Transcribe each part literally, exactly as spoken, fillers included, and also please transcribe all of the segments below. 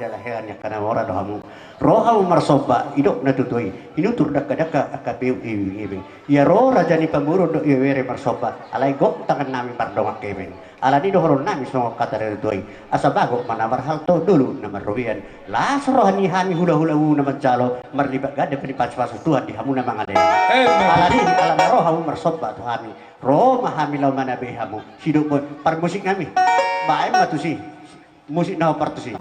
Jala hean ni angka na mora do hamu. Ro hamu marsomba, didok na tutu i, inutur dakdanak angka peu ibingibing. Ia ro raja ni pamoruon dohot ibebere marsomba, alai gok tangannami mardongan hepeng. Alani i dohononnami songon hata ni natuatua i: Asa bagot ma na marhalto, dolok na marrobean. Las roha ni hami hulahulamu na manjalo, marlipat ganda pe ni pasupasu Tuhan di hamu na mangalean. Alani i, ala na ro hamu marsomba tu hami, ro ma hami laho manabehi hamu. Sidok ma parmusik nami. Baen ma tusi. Musik na hombar tusi.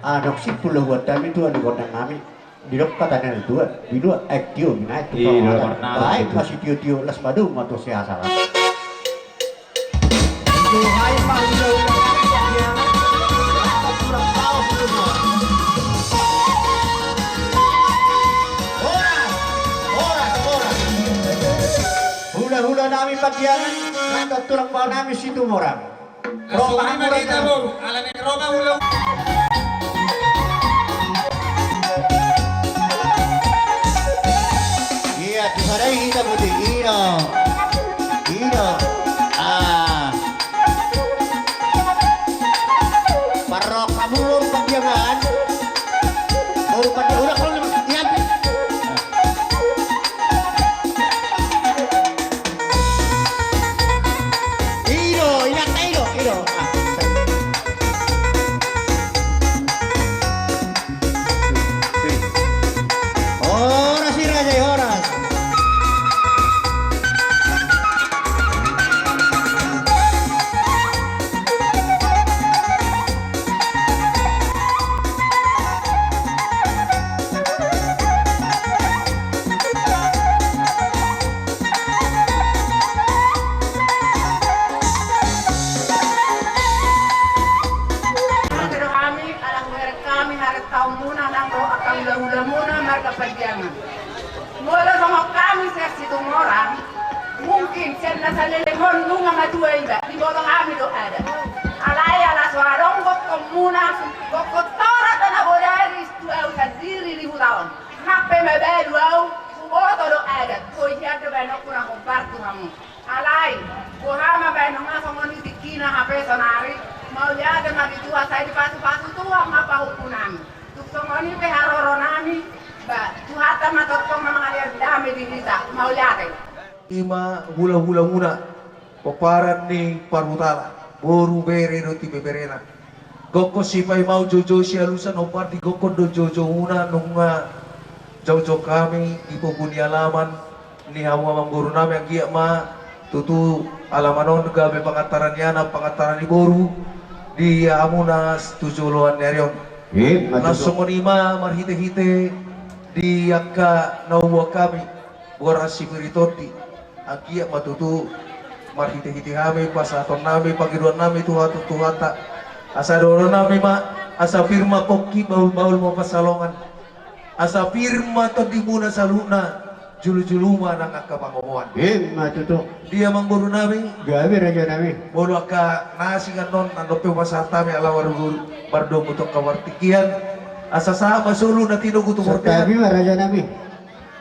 Adong simpul do buat nami tu anu gondang nami. Didok hata ni natuatua: Binuat aek tio binaen tu pangomotan. Baen ma sitiotio, las ma domu ma tu siasaran. Horas, horas, horas. Hulahula nami Pardiangan, rap dohot tulang baoa nami Situmorang. Ro ma hamu, ro ma hamu. Ia, tu sadari hita boti, i do. I do. Ah. Parrok hamu boru Pardiangan. Boru Pardiangan, udah, kalau ia. I do, inanta i do, i do. Ah. Horas i raja i, horas. Hami, ala hubereng hami harentaonmuna nang dohot angka hulahulamuna marga Pardiangan. Molo songon hami sian Situmorang, mungkin sian na saleleng on nunga matua iba, diboto hami do adat. Alai ala so adong gokhonmuna, gokhon Toraja na bodari tu ahu sandiri di huta on. Nang pe mabalu ahu, huboto do adat. Boi hian do baenonku na hombar tu hamu. Alai, boha ma baenon na songon i tingkina hape sonari, mauliate ma di Tuhan, sai dipasupasu Tuhan ma pahompunami. Tung songon i pe haroronami, ba, Tuhanta ma tongtong na mangalean dame di hita, mauliate. I ma hulahulamuna, pomparan ni parhutala. boru, bere dohot ibeberena. Gokhon sipaimaon, joujou sialusan, hombar di gokhon do joujouna, nunga jongjong hami di pogu ni alaman ni hamu amangboru nami. Anggiat ma tutu alaman on gabe pangantaran ni anak, pangantaran ni boru di hamuna tu joloan ni ari on. Ima tutu. Laos songon i ma marhitehite di angka na huboan hami, boras sipir ni tondi. Anggiat ma tutu marhitehite hami pasahaton nami, pangidoan nami tu Tuhan, tu Tuhanta. Asa dohonon nami ma, asa pir ma pongki, bahulbahul ma pansalongan. Asa pir ma tondimuna saluhutna, julujulu ma nang angka pangomoan. Ima tutu. Dia amangboru nami? Gabe raja nami. Molo angka na asing annon, annon pe hupasahat hami ala mardomu tu angka partingkian. Asa sahat ma solu na tinogu tu bortean. Santabi ma raja nami.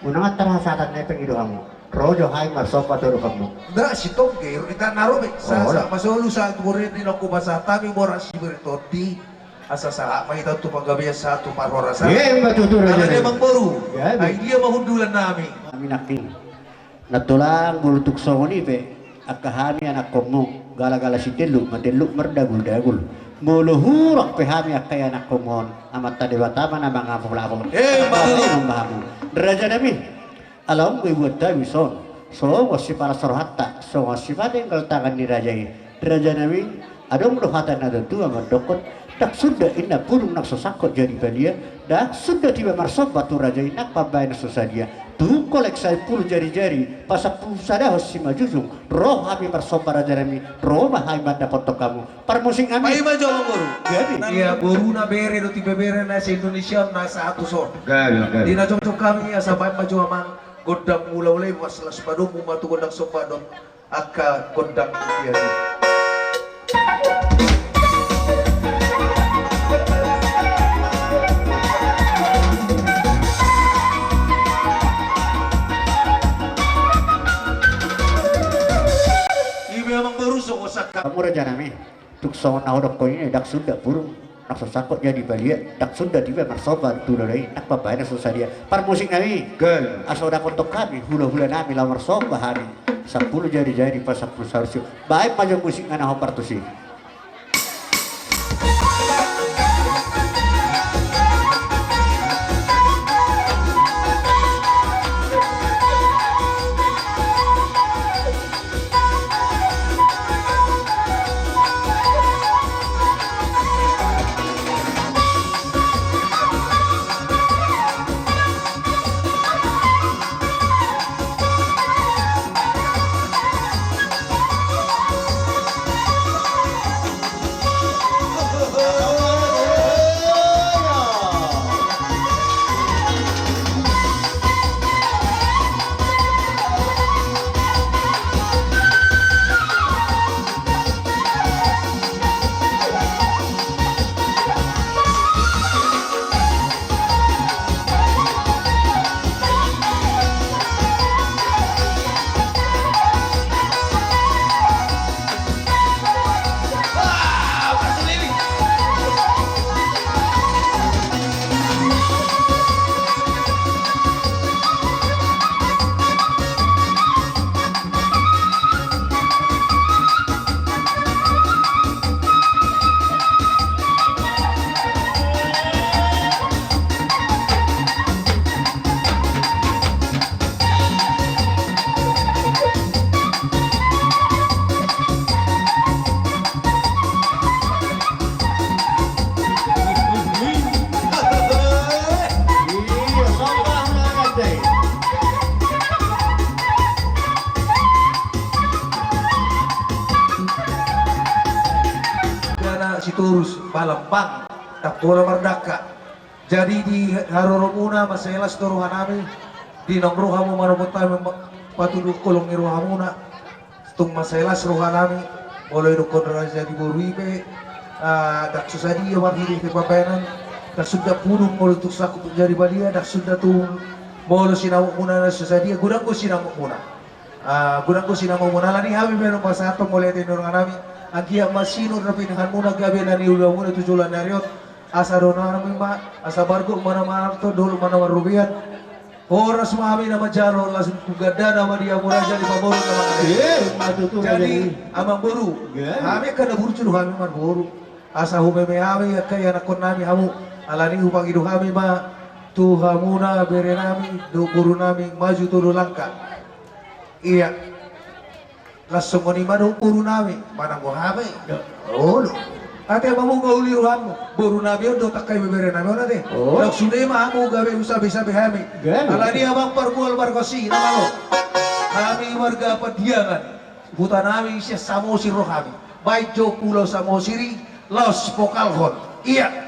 Unang antar hasahatan na hepeng i do hamu. Ro jo hami marsomba tu adopanmu. Nda sitongge, ro di tangan na ro be. Sa, sa, masolu sa tu bortean, di nongku pasahat hami boras sipir ni tondi. Asa sahat ma hita tu panggabean, sahat tu parhorasan. Ima tutu raja nami. Alani amangboru. Ai dia ma hundulan nami. Nami nangkin. Nantolang molo tung songon i pe angka hami anakkonmu, galagala sitelluk ma telluk mardaguldagul. Molo hurang pe hami angka ianakhonmon, Amanta Debata ma na mangamulahon. Ima tutu. Raja nami. Ala on do ibuat hami dison, songon sipalas rohanta, songon sipadenggal tangan ni raja i. Raja nami, adong do hata ni natuatua mandokkon, ndang suda inna pudung nang so sangkot jadi balia, ndang suda tiba marsomba tu raja i nang pambahenan so sadia. Tung holan sampulu jarijari pasampulu sadahon simanjujung, ro hami marsomba raja nami, ro ma hami mandapothon hamu. Parmusik nami. Paima jo amangboru. Jadi. Ia boruna, bere dohot ibeberena se-Indonesia na sahat tuson. Gabe, gabe. Di na jongjong hami, asa baen ma jo amang gondang mulaula i, pas laos padomu ma tu gondang somba dohot angka gondang mulia i. Ima amangboru, songon sangkap. Hamu raja nami. Tung songon na hudokkon i, ndang suda pudung nang so sangkot jadi balia, ndang suda tiba marsomba tu raja i nang pambahenan so sadia. Parmusik nami. Gabe. Asa dapothon hami hulahula nami laho marsomba hami. Sampulu jarijari pasampulu sadahon. Baen ma jo musik na hombar tusi. Dana Sitorus, Palembang, ndang pola mardangka. Jadi di haroromuna mansai las do rohanami, di naung ro hamu manopot hami ma-, patuduhon holong ni rohamuna. Tung mansai las rohanami, molo didokkon raja ni boru i pe, ah, ndang so sadia marhite pambahenan, ndang suda pudung molo tung sangkot jadi balia, ndang suda tung molo sinamotmuna na so sadia, godang do sinamotmuna. Ah, godang do sinamotmuna, alani hami pe na pasahathon mauliate ni rohanami, anggiat ma sinur na pinahanmuna gabe na niulamuna tu joloan ni ari on, asa dohononnami ma, asa bargok ma na marhalto, dolok ma na marrobean. Horas ma hami na manjalo, langsung tu gandana ma di hamu raja ni pamoruon na mangalean. Eh, ima tutu. Jadi, raja i. Amangboru, ya, hami angka na burju do hami marboru. Asa humeme hami angka ianakkonnami hamu. Alani i hupangido hami ma tu hamuna berenami dohot borunami maju tolu langkah. Ia. Las songon i ma dohot borunami, manang boha hami. Olo. Ate ma muna uli rohamu, borunami on dohot angka ibeberenami on ate. Olo. Laos sude ma hamu gabe husabesabe hami. Alani i amang pargual marga Sinamalo. Hami marga Pandiangan. Hutanami sian Samosir ro hami. Baen jo Pulau Samosir i, laos pokalhon. Ia.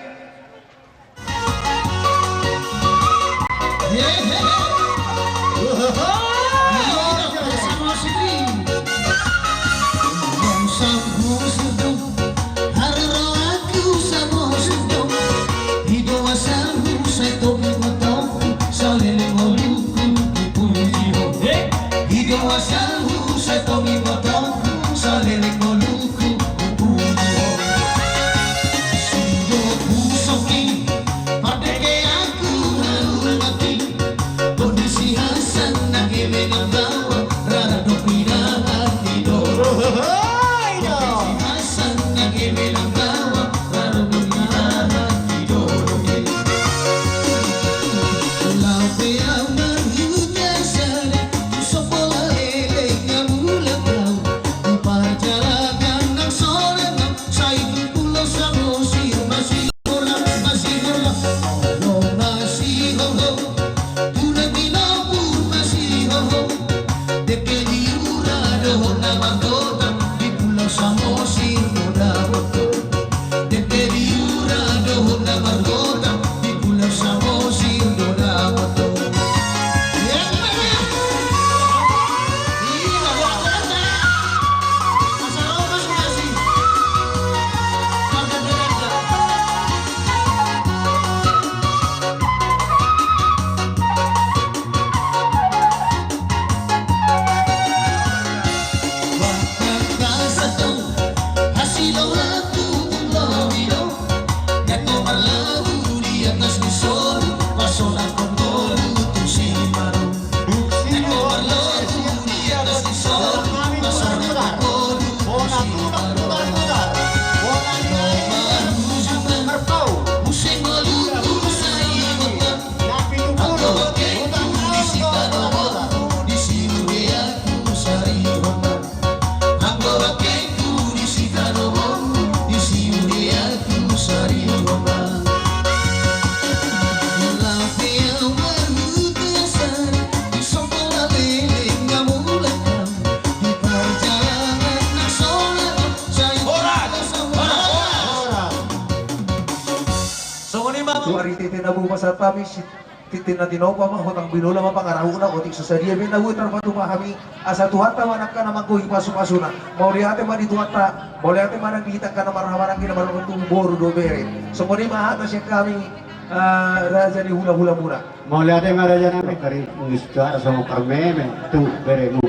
Songon i ma, marhitehite na boi pasahat hami, si tintin na tinopa ma, hotang binola ma pangarahutna, otik so sadia pe na boi tarpatupa hami, asa Tuhanta ma nangkin na manggohi pasupasuna. Mauliate ma di Tuhanta, mauliate ma nang di hita angka na marhahamaranggi na marboru boru dohot bere. Songon i ma hata sian hami, eh, raja ni hulahulamuna. Mauliate ma rajanami, tari ngis tu hata songon parmeme tu beremu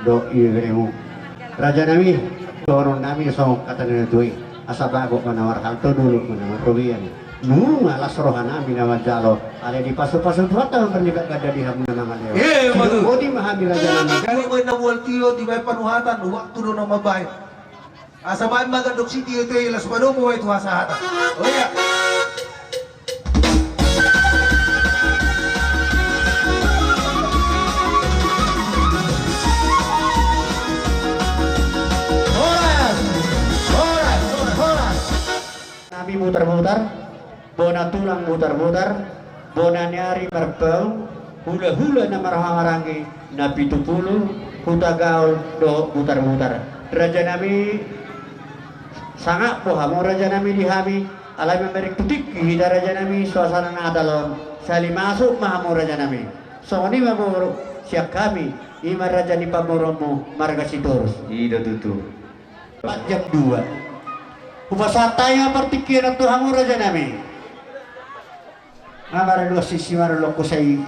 dohot ibeberemu. Rajanami, dohononnami songon hata ni natua-tua i. Asa bagot ma na marhalto, dolok ma na marrobean. Nunga las rohanami na manjalo. Alai dipasupasu Tuhanta ma marlipat ganda di hamu na mangalean. Iya, iya, betul. Sidok boti ma hami rajanami. Jadi, baen na mual tio, dibaen panuhatan, waktu do na mambaen. Asa baen ma gandok sitio-tio i, laos padomu ma i tu hasahatan. Oh iya. Horas, horas, horas, horas. Nami mutar-mutar. Bona tulang mutar-mutar, bona ni ari marpaung, hulahula na marhahamaranggi, na pitu pulu, Hutagaol dohot Butarbutar. Rajanami, sangap do hamu rajanami di hami, alai mambereng tu tingki hita rajanami, suasana Natal on, sahali masuk ma hamu rajanami. Songon i ma boru, sian hami, i ma raja ni pamoruonmu, marga Sitorus. I do tutu. Empat jam dua. Hupasahat hami ma partingkian on tu hamu rajanami. Nga maraluas sisi maraluas kusai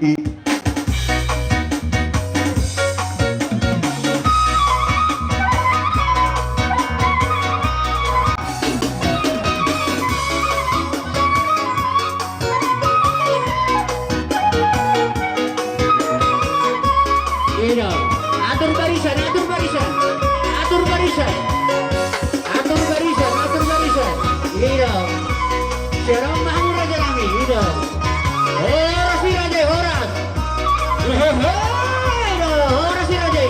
i. Ido. Atur barisan, atur barisan. Atur barisan. Atur barisan, atur barisan. Ido. Serang mahu raja nami, ido. Horas i raja, horas. Hehehe, ido, horas i raja.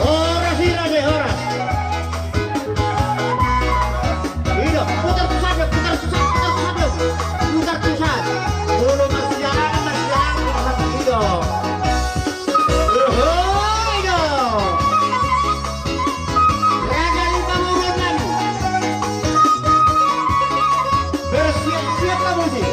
Horas i raja, horas. Ido, putar tu sada, putar tu sada, putar tu sada. Putar tu sada. Molo marsialangan, marsialangan, ido. Oho, ido. Raja Limbanguruan. Bersiap-siap kamu sih.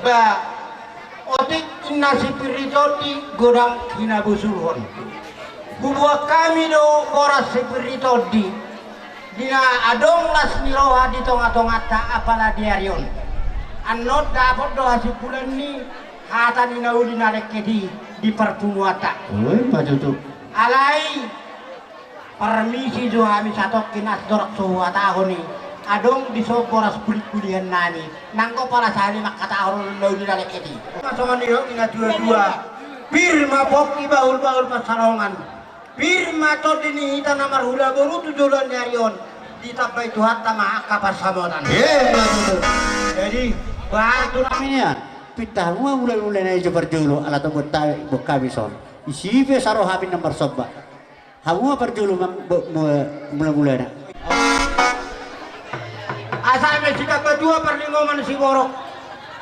Ba, otik inna sipir ni tondi godang hinabosurhon. Huboan hami do boras sipir ni tondi. Di na adong las ni roha di tongatonganta apala di ari on. Annon dapot do hasimpulan ni hata ni na uli na lengket i di parpunguanta. Oi, ma tutu. Alai parmisi jo hami satongkin, as dorang so huhatahon i, adong dison boras pulipulian nami, nanggo pala sahali mangkatahon na uli na lengket i. Songon i do di na tuatua. Pir ma pongki, bahulbahul pansalongan. Pir ma tondi ni hita na marhula boru tu joloan ni ari on. Ditambai Tuhanta ma angka pansamotan. Jadi, baru tu nami nian. Pinta hamu ma mulai-mulai na i jo parjolo, ala tong bonta, bonta bison. Isi pe saro hami na marsomba. Hamu ma parjolo mulai-mulai na. Asa eme sitambatua parlinggoman siborok.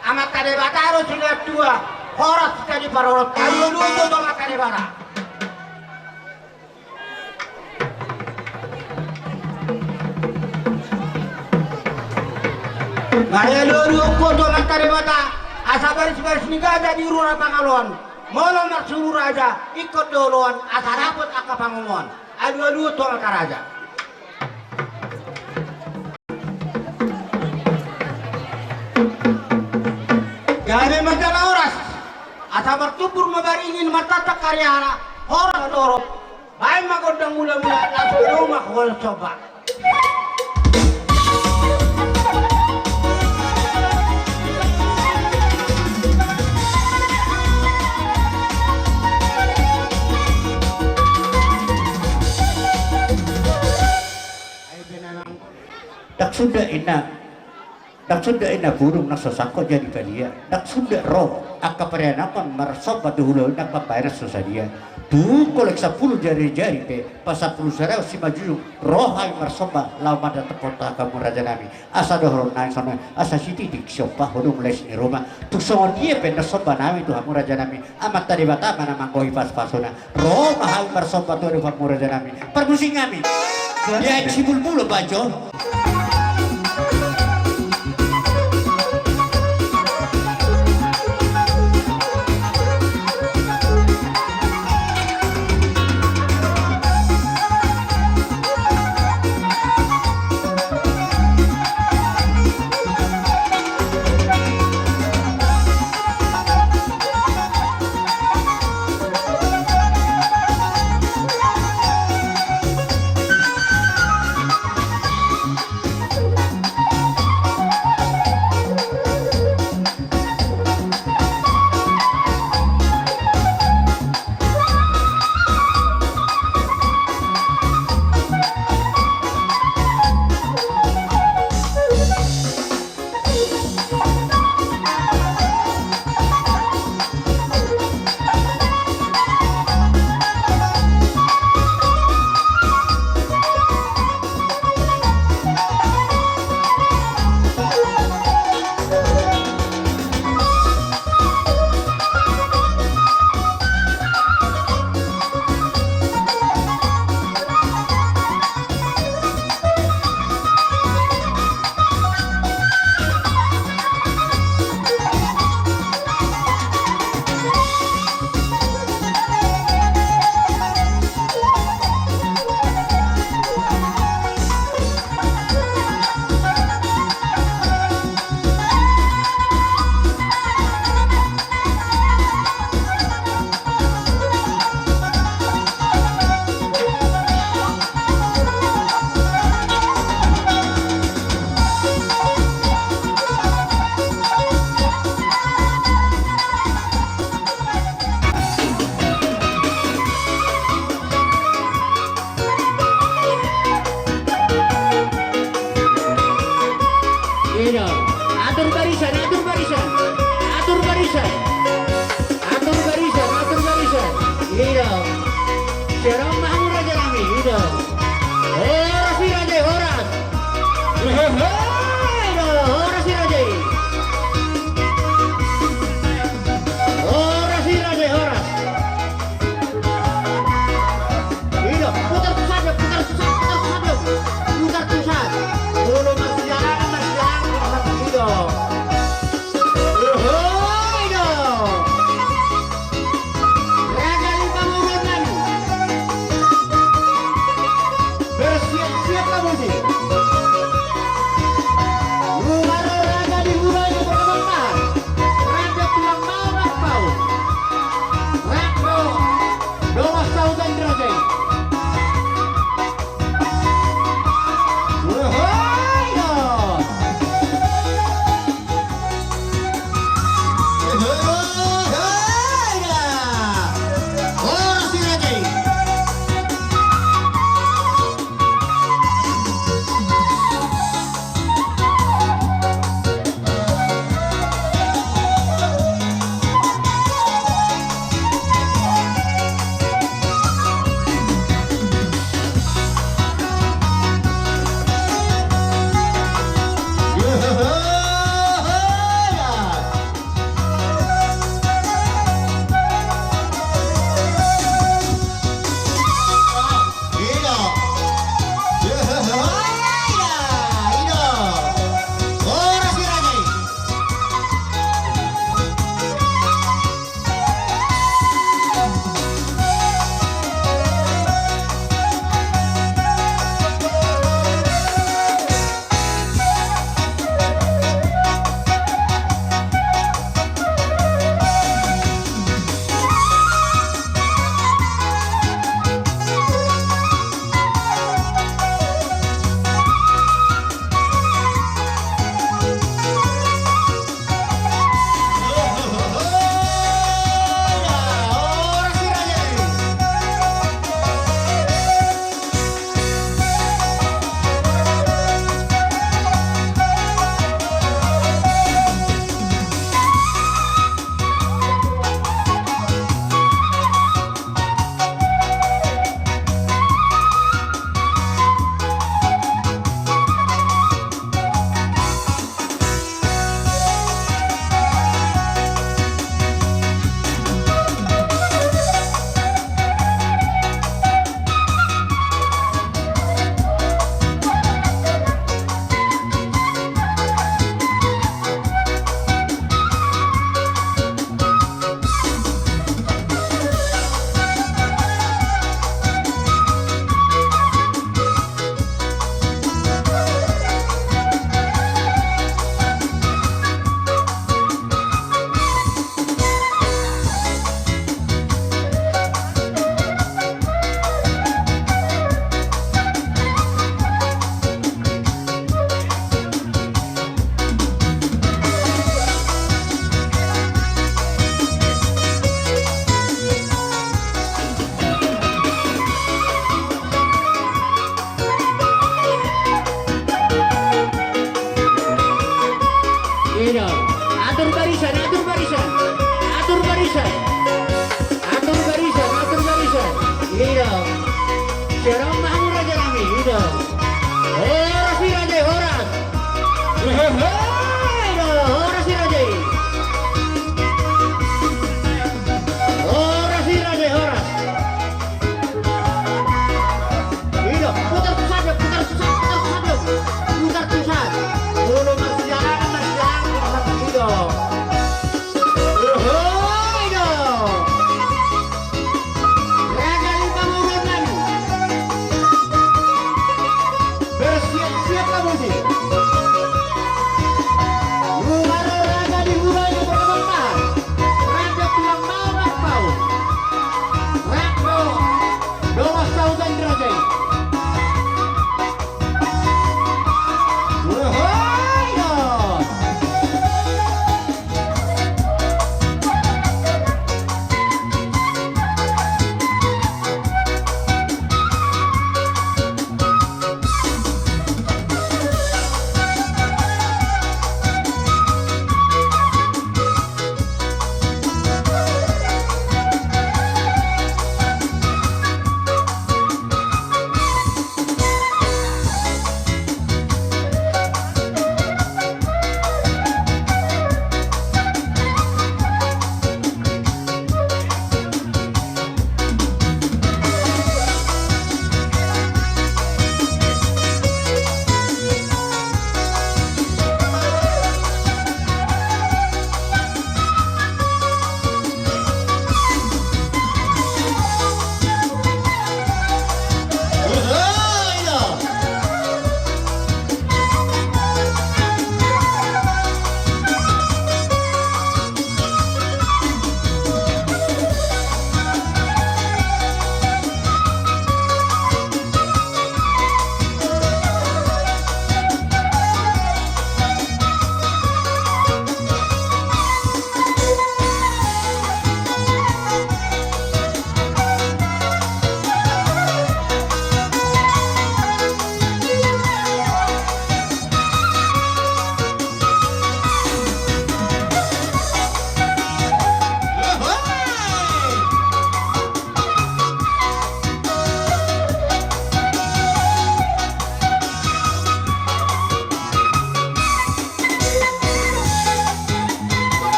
Amanta Debata do silatua. Horas jadi parorot. Aduh, aduh, aduh, Amanta Debata. Marhite alualuhon tu Amanta Debata, asa barisbaris ni gaja di rura Pangaloan, molo marsuru raja ingkon do oloan, asa dapot angka pangomoan. Alualuhon tu Amanta Raja. Gabe ma jala horas, asa martumbur ma baringin, martata karihara, horas torop. Baen ma gondang mulamula, laos ro ma hula somba. Ndang suda inna, ndang suda inna burung na so sangkot jadi palia. Ndang suda ro angka parianakon marsomba tu hula on, ndang pambahenan so sadia. Tu kolek sampulu jarijari pe, pasampulu saraus simanjujung, ro hami marsomba laho mandatangkon tu hamu raja nami. Asa dohonon nami songon i, asa sititik siompa, hudung les ni ruma. Tung songon dia pe na somba nami tu hamu raja nami, Amanta Debata ma na manggohi pasu-pasuna. Ro ma hami marsomba tu adopanmu raja nami. Parmusik nami. Dia si bulbul bajo.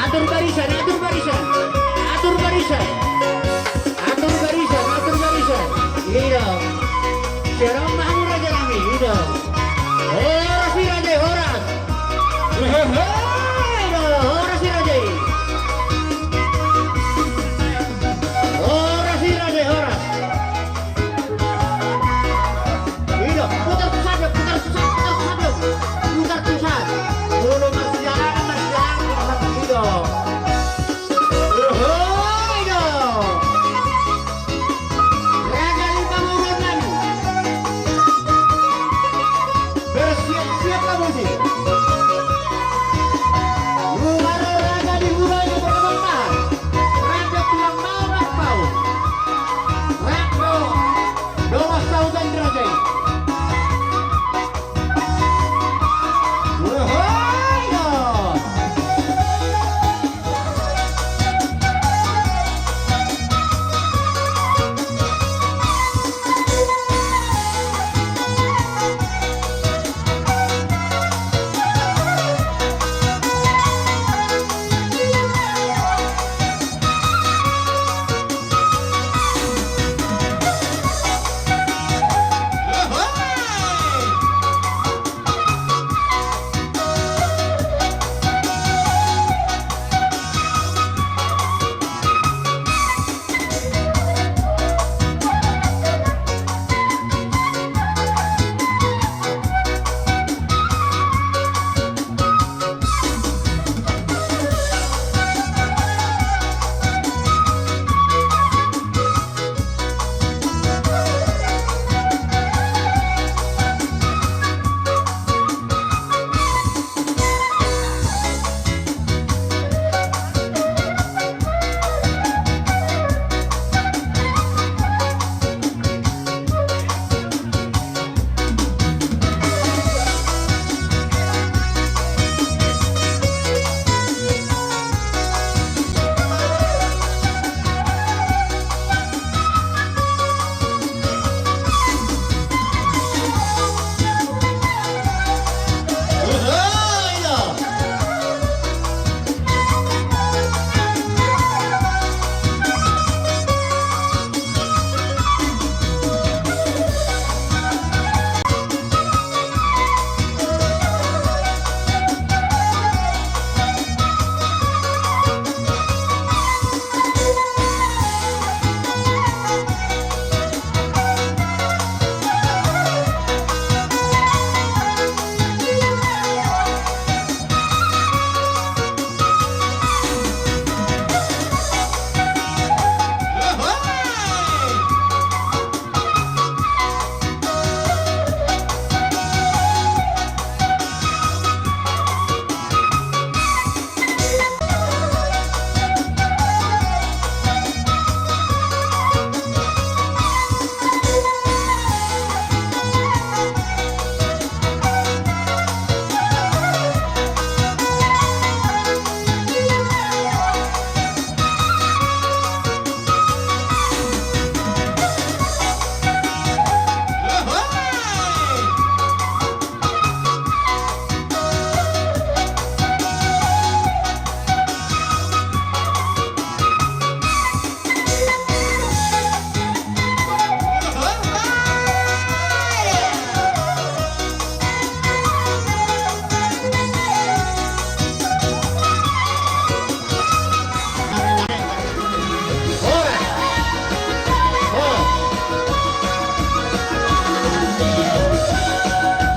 Atur barisan, atur barisan, atur barisan, atur barisan, atur barisan. I do. Serang ma hamu raja nami, i do. Horas i raja, horas. Hehehe, i do, horas i raja. Horas i raja, horas. I do, putar tu sada, putar tu sada, putar tu sada. Putar tu sada. Molo marsialangan, marsialangan, i do. Oho, i do. Raja ni pamoruon nami. Bersiap-siap ma muse. Nunga ro raja ni huta i, berkembang. Raja tulang mau, rap mau. Rap mau. Dongan sahuta ni raja i. Wahai, ya.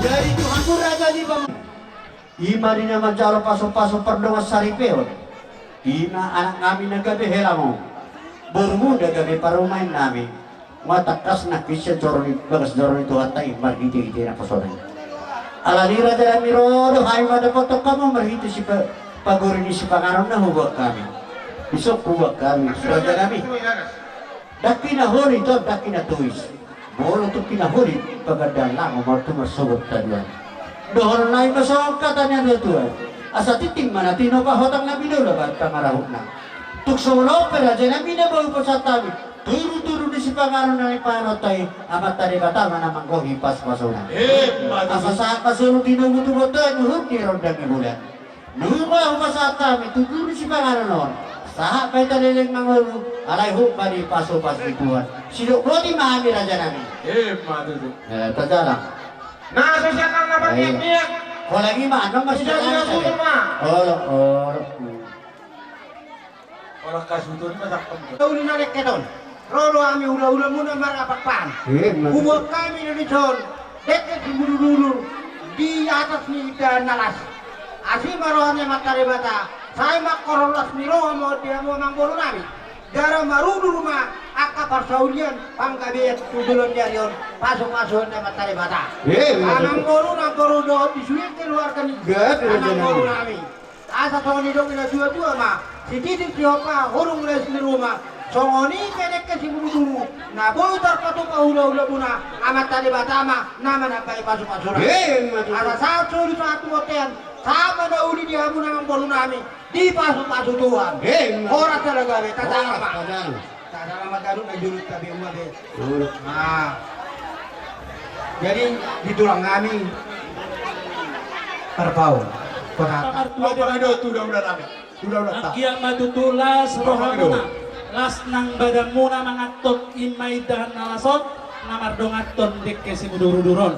Jadi Tuhanku raja ni bang. Ima di na manjalo pasu-pasu pardongan saripeon. Ima anak nami na gabe helamon. Borumu na gabe parumaen nami. Nunga tangkas nangkin sian joro ni, bagas joro ni Tuhanta i marhite-hite naposona i. Alani raja nami ro do hami mandapothon hamu marhite sipa-, pagori ni sipanganon na hubuat hami. Dison hubuat hami raja nami. Dangki na holi tong, dangki na tois. Molo tungki na holi pagandaan lango ma tumarsogot taduan. Dohonon nami ma songon hata ni natua-tua. Asa tintin ma na tinopa, hotang na binola bahen pangarahutna. Tung songon on pe raja nami na boi pasahat hami. Turu-turu ni sipanganon na nipanganonta i, Amanta Debata ma na manggohi pasu-pasuna. Asa sahat ma solu tinogu tu bontean, uhum ni ronda ni bulan. Nunga hupasahat hami tu guru sipanganon on, sahat ma hita leleng mangolu, alai hot ma di pasupasu ni Tuhan. Sidok boti ma hami, raja nami. Emma tutu. Eh, tajalang. Na so sian na marmiak-miak. Holan i ma, annon ma. Olo, olo. Holan hasuhuton i ma tangkam. Uli na dengke on. Ro do hami hula-hulamuna marapakpakpan. Hubuat hami do dison dengke simudurudur di atas ni indahan na las. Asi ma roha ni Amanta Debata, sai mangkorhon las ni roha ma on di hamu amangboru nami. Jala marudur ma angka parsaulian panggabean tu joloan ni ari on, pasu-pasuon ni Amanta Debata. Amangboru nanggo ro dohot di sude keluarga ni amangboru nami. Asa songon nidok ni na tua-tua ma, sititi sihompa hurung les ni ruma. Songon i pe dengke simudurudur na boi tarpatupa hula-hulamuna, Amanta Debata ma na manambai pasu-pasuna. Asa sahat solu sahat tu bontean, sahat ma na uli di hamu amangboru nami, dipasu-pasu Tuhan. Horas jala gabe, tajalang ma. Tajalang ma, gabe na jolo tabe ua be. Nah. Jadi di tulang nami Parpau. Kota. Parpau do tulang-tulang nami. Tulang-tulang ta. Anggiat ma tutu las rohamuna. Las nang badanmuna manganhon i ma indahan na las on, na mardonganhon dengke simudurudur on.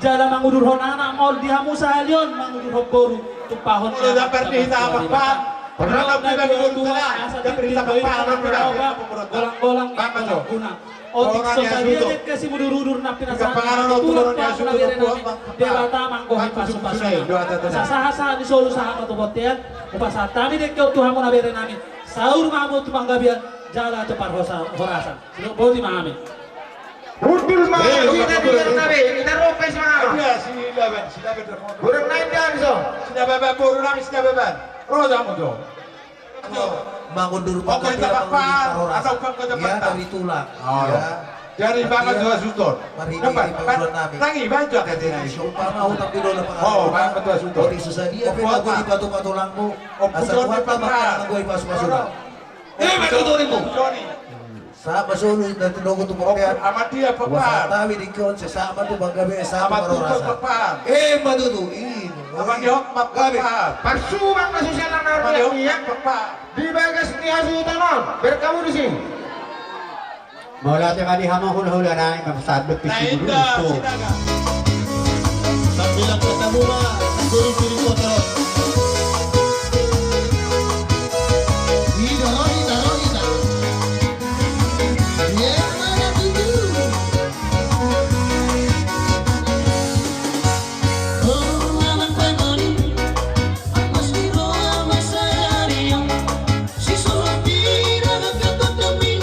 Jala mangudurhon anak ma on di hamu sahali on, mangudurhon boru tumpahon ni Amanta Debata. Golang-golang i ma guna. Otik so sadia dengke simudurudur na pinasahat ni Tuhan, Amanta Debata ma anggo pasu-pasuna. Sahat-sahat ni solu sahat ma tu bontean, hupasahat hami dengke on tu hamu na bere nami. Saur ma hamu tu panggabean jala tu parhorasan. Sidok boti ma hami. Hundul ma hita di Artabe, hita rompes ma. Godang nai dan so. Sinababan boru nami, Sinababan. Ro do hamu jo. Mangundur panggabean, mangundur parhorasan. Ia dari tulang. Jadi bapak tu hasuhuton. Tangi baca tadi nai. Umpama hutang di dola. Oh, bapak tu hasuhuton. Ori susadia pe lagu di patu-patu langmu. Asa kuat ma mangkanan anggo i pasu-pasuna. Eh, betul tu rimu. Sahat ma solu na tinogu tu bontean. Amat dia, Papa. Hupasahat hami dengke on, sahat ma tu panggabean, sahat ma tu parhorasan. Emma tutu. Amat dia, Papa. Parsubang ma susian na marmiak-miak, Papa. Di bagas ni hasuhuton on. Berkamu di sini. Mauliate ma di hamu hula-hula nami, pasahat dohot pisurusu. Sambilan kata bunga, turi-turi kotor. Ida roh, ida roh, ida. Ye, mana tutu? Oh, anak pangoni, amas di roa masayari. Si sohot di dalam kata demi.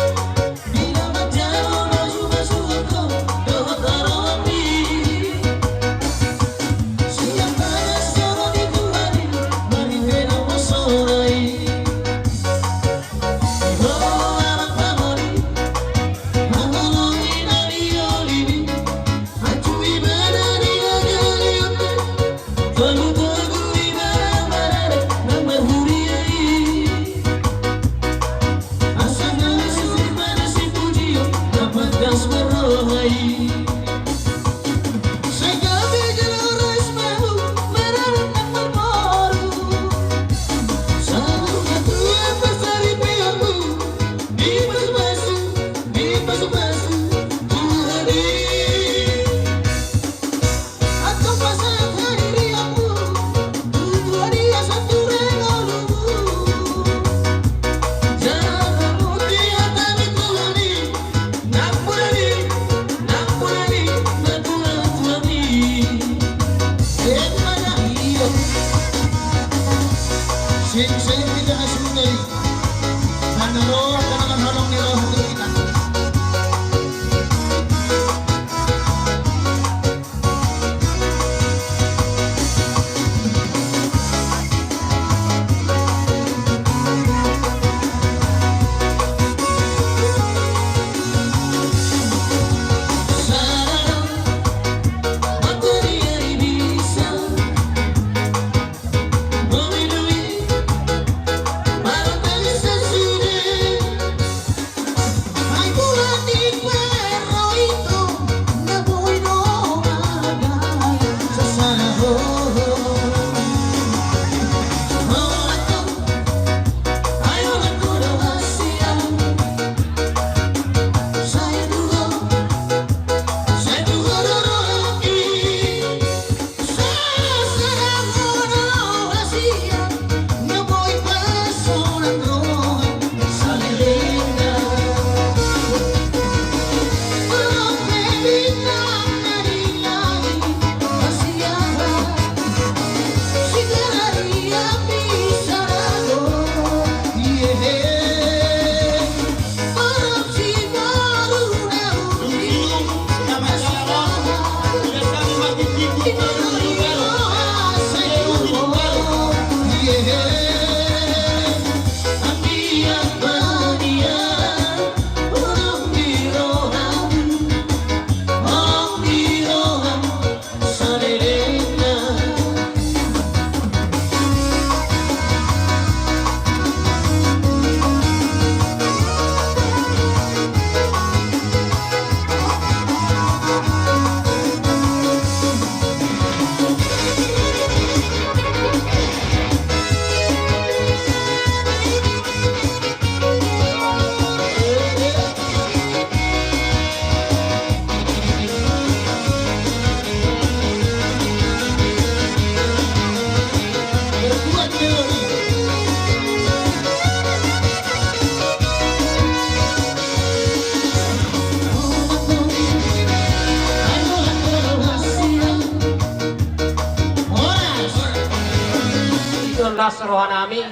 Las rohanami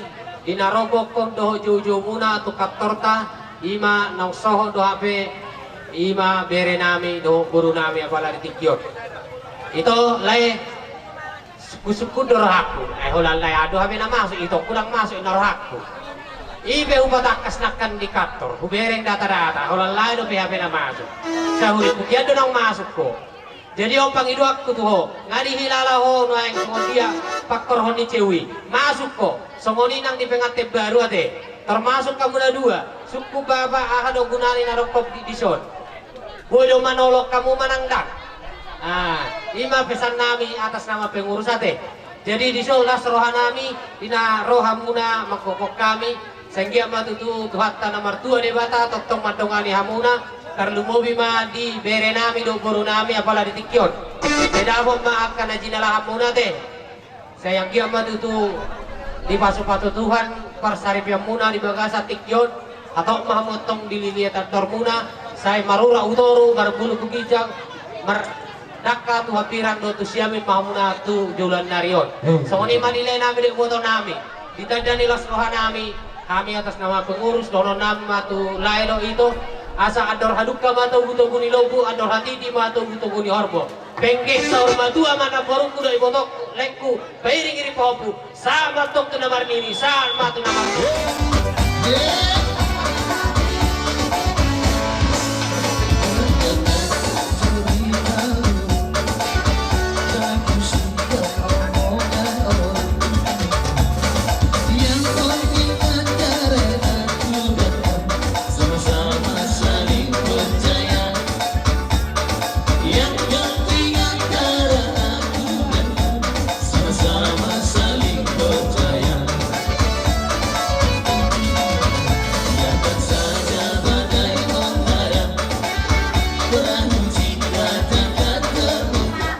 di na ro gokhon dohot joujoumuna tu kantorta, i ma naung sohot do hape, i ma berenami dohot borunami apala di tingki on. Ito lae, sungkunsungkun do rohangku, ai holan lae adong hape na masuk, ito hudang masuk na rohangku. I pe hupatangkas nangkin di kantor, hubereng datadata, holan lae dope hape na masuk. Sahurippu kian do naung masuk ho. Jadi on pangidoanku tu ho, nga dihilala ho nuaeng songon dia pangkorhon ni ceu i. Masuk ho, songon i nang di pengantin baru ate. Termasuk hamu na dua, sungkun bapa aha do gunana na rongkop di, dison. Boi do manolong hamu manang ndang. Ah, i ma pesannami atas nama pengurus ate. Jadi dison las rohanami, di na ro hamuna manggokhon hami, sai anggiat ma tutu Tuhanta na martua Debata tongtong mandongani hamuna, tarlumobi ma di berenami dohot borunami apala di tingki on. Sai dapot ma angka na jinalahanmuna ate. Sai anggiat ma tutu dipasupasu Tuhan parsaripeonmuna di bagasan tingki on, hatop ma hamu tong dililihon andormuna, sai marurat tu toru, marbulu tu ginjang, mar dangka tu hambirang dohot tu siamin ma hamuna tu joloan ni ari on. Hmm. Songon i ma di laenami dohot ibotonami. Ditandani las rohanami, hami atas nama pengurus dohononnami ma tu lae dohot ito, asa andor hadungka ma togutogu ni lombu, andor hatiti ma togutogu ni horbo. Penggeng saur matua ma namborungku dohot ibotongku, laengku, pairingiring pahompu. Sahat ma tong tu na marnini, sahat ma tu na marnini. Yang penting antara aku dan kamu sama-sama saling percaya. Biarkan saja badai menghantam perahu cinta takkan terluka.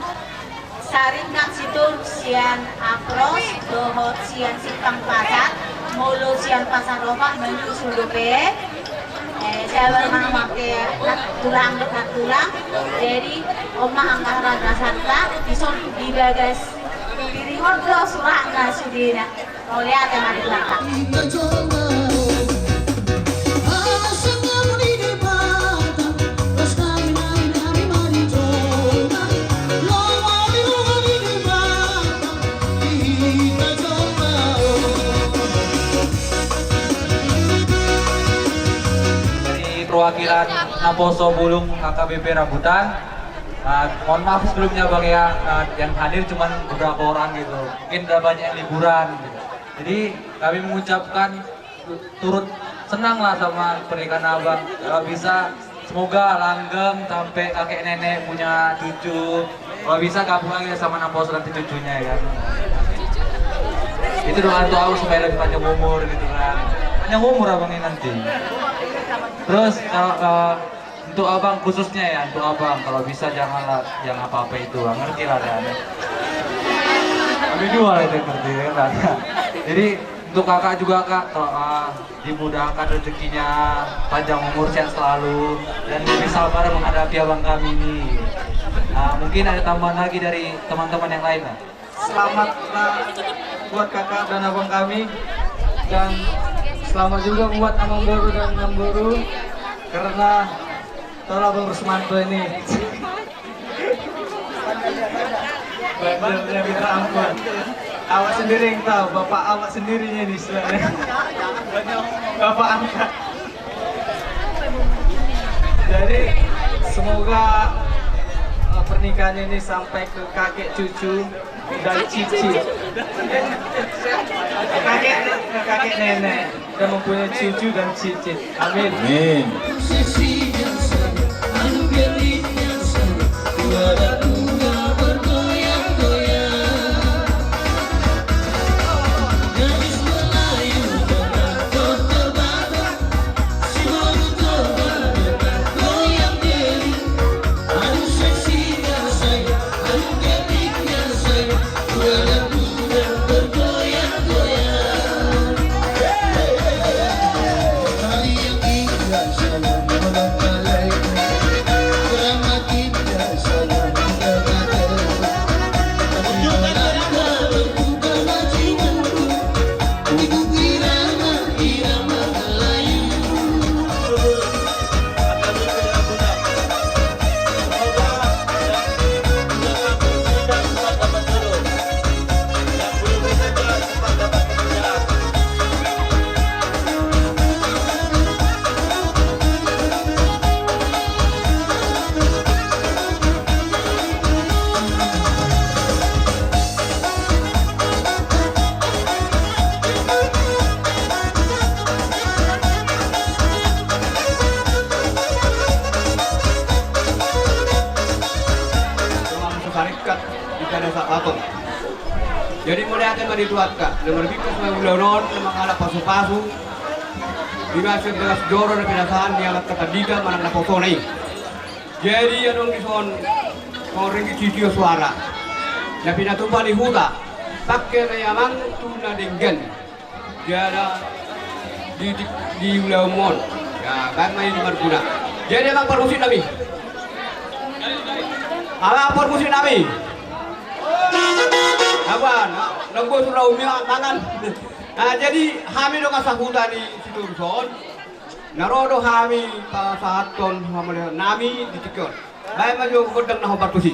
Saringan Sitorus sian Apros dohot sian Simpang Pasar, molo sian Pasar Opak menyusul dope. Eh, jabar ma hamu angka tulang, angka tulang. Jadi on ma angka rarasanta, dison di bagas piringon do suratna sudena. Mauliate ma di Tuhanta. Dari perwakilan Naposo Bulung H K B P Rambutan. Nah, mohon maaf sebelumnya, Bang, ya, nah, yang hadir cuman beberapa orang gitu. Mungkin udah banyak yang liburan gitu. Jadi kami mengucapkan turut senang lah sama pernikahan Abang. Kalau bisa, semoga langgeng sampai kakek nenek punya cucu. Kalau bisa gabung lagi sama Naposo nanti cucunya, ya kan. Itu doa untuk aku supaya lebih panjang umur gitu kan. Panjang umur Abang ini nanti. Terus kalau, eh, untuk Abang khususnya ya, untuk Abang, kalau bisa janganlah, jangan apa-apa itu, Bang. Ngerti lah, kan? Kami dua lah itu ngerti, ya, kan? Jadi, untuk Kakak juga, Kak, kalau, ah, dimudahkan rezekinya, panjang umur, sehat selalu, dan lebih sabar menghadapi abang kami ini. Ah, mungkin ada tambahan lagi dari teman-teman yang lain, Kak? Selamat, eh, buat kakak dan abang kami. Dan selamat juga buat amangboru dan namboru. Karena tolong Abang Rusmanto ini. Bandelnya minta ampun. Awak sendiri yang tahu, bapak awak sendirinya ini istilahnya. Bapak angkat. Jadi, semoga, eh, pernikahan ini sampai ke kakek cucu dan cicit. Kakek, kakek nenek dan mempunyai cucu dan cicit. Amin. Amin. Jadi mauliate ma di Tuhanta, na marbingkas ma ulaon on, na mangalap pasupasu, di masa bagas joro na pinasahat ni amanta pandita manang naposona i. Jadi adong dison, songon ringgit sitio suara. Na pinatupa ni huta, pangke ma i amang tu na denggan. Jala di, di, di ulaonmon. Ya, baen ma i di marguna. Jadi amang parmusik nami. Amang parmusik nami. Apa? Nang bosur na umi mangan. Nah, jadi hami dongan sahuta ni si Torus on. Na ro do hami pasahathon hamauliateon nami di tingki on. Baen ma jo gondang na hombar tusi.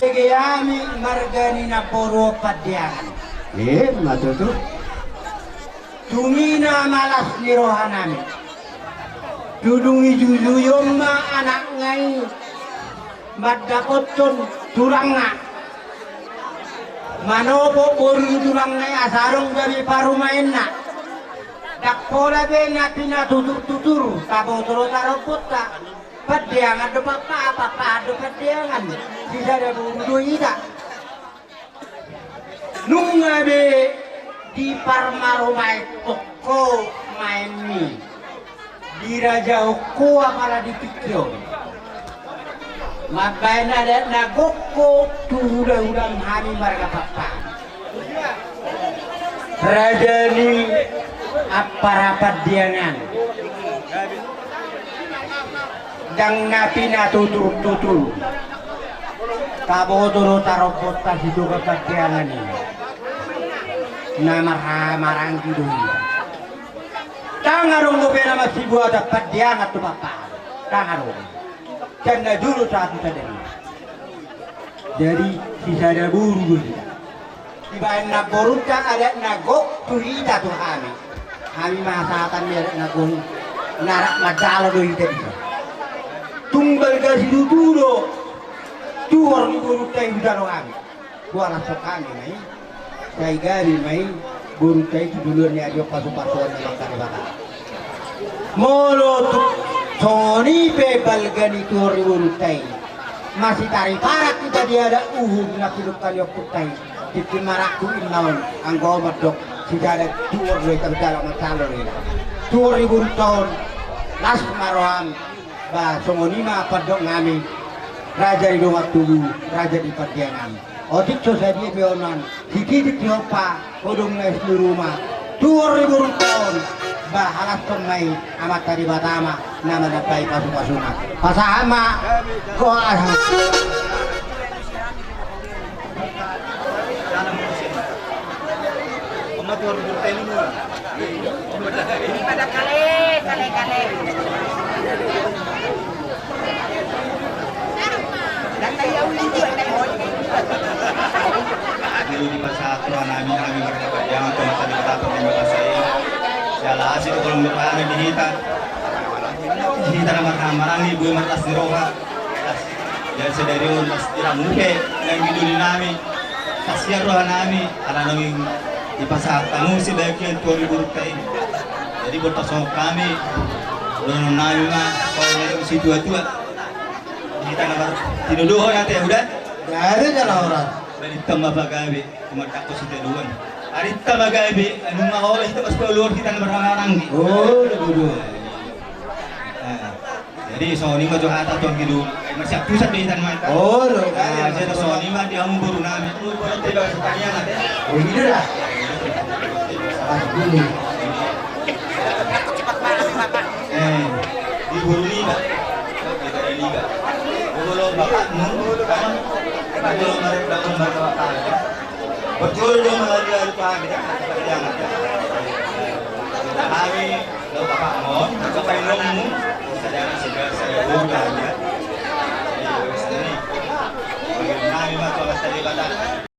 Bege hami marga ni namboru on Pandiangan. Eh, ma tutu. Tung i na malas ni rohanami. Dung i jujujon ma anakna i mandapothon tulangna. Manopot boru ni tulangna i asa adong gabe parumaenna. Ndang pola be na pinatutur-tutur, taboto do tarombonta. Pandiangan do pappaan, pappaan do Pandiangan. Sisada boru do hita. Nunga be diparmarumaenhon ho maenmi, dirajahon ho apala di tingki on. Mambaen adat na gok ho tu hula-hulam hami marga Pakpahan. Raja ni ampara Pandiangan. Ndang na pinatutur-tutur. Taboto do tarombonta sitoga Pandiangan i. Na marha-, maranggi do i. Ndang adong dope na masibuatan Pandiangan tu Pakpahan. Ndang adong. Jala na jolo satu saja i. Jadi sisada boru do hita. Dibaen namborunta adat na gok tu hita tu hami. Hami ma hasahatan ni adat na gok i. Na rap manjalo do hita disi. Tung balga situtu do tuhor ni borunta i hujalo hami. Hualashon hami ma i. Sai gabe ma i borunta i tu joloan ni adopan pasu-pasuon ni Amanta Debata. Molo tu-, songon i pe balga ni tuhor ni borunta i. Masitariparak hita di adat uhum na pinungka ni ompunta i. Tingki marangkup inna on, anggo au mandok, sisada tuhor do hita, sisada manjalo do hita. Tuhor ni borunta on, las ma roham, ba songon i ma pandok nami, raja ni dongan tubu, raja ni Pandiangan. Otik so sadia pe onan, sititik ni hompa, godang na es ni ruma. Tuhor ni borunta on, ba halashon ma i Amanta Debata ma na manambai pasu-pasuna. Pasahat ma. Ko aha. Jadi dipasahat roha nami, nami marga Pandiangan tu Amanta Debata, tu Amanta Debata i. Jala asi do holong ni rohana di hita. Di hita na marhaha maranggi, boi marlas ni roha. Jadi sadari on las di hamu pe, nang di doli nami. Kasihan roha nami, ala naung dipasahat hamu sibagian tuhor ni borunta i. Jadi buat pasongon hami, dohonon nami ma, songon na didok situa-tua. Di hita na mar-, tinodohon ate, udah? Gabe jala horas. Baen hita ma pagabe, tumandangkon sitadoan. Ari hita ma gabe, nunga holan hita pas paluar hita na marhaha maranggi. Oh, betul. Nah. Jadi songon i ma jo hata tu anggi doli. Masiak pusat do hita nuaeng. Oh, lo. Ah, jadi songon i ma di hamu boru nami. Hamu boru nami bagas Pandiangan ate. Oh, iya dah. Pas dulu. Eh, di boru nami. Olo bapakmu, kan? Olo mar-, olo mar-, olo mar-, Betul dia mengadu-adu pagi dah, kata dia. Kami, lo bapakmu, lo painonmu, saudara, saudara, saya buka ya. Jadi, begini. Bagaimana mah kalau saya kata,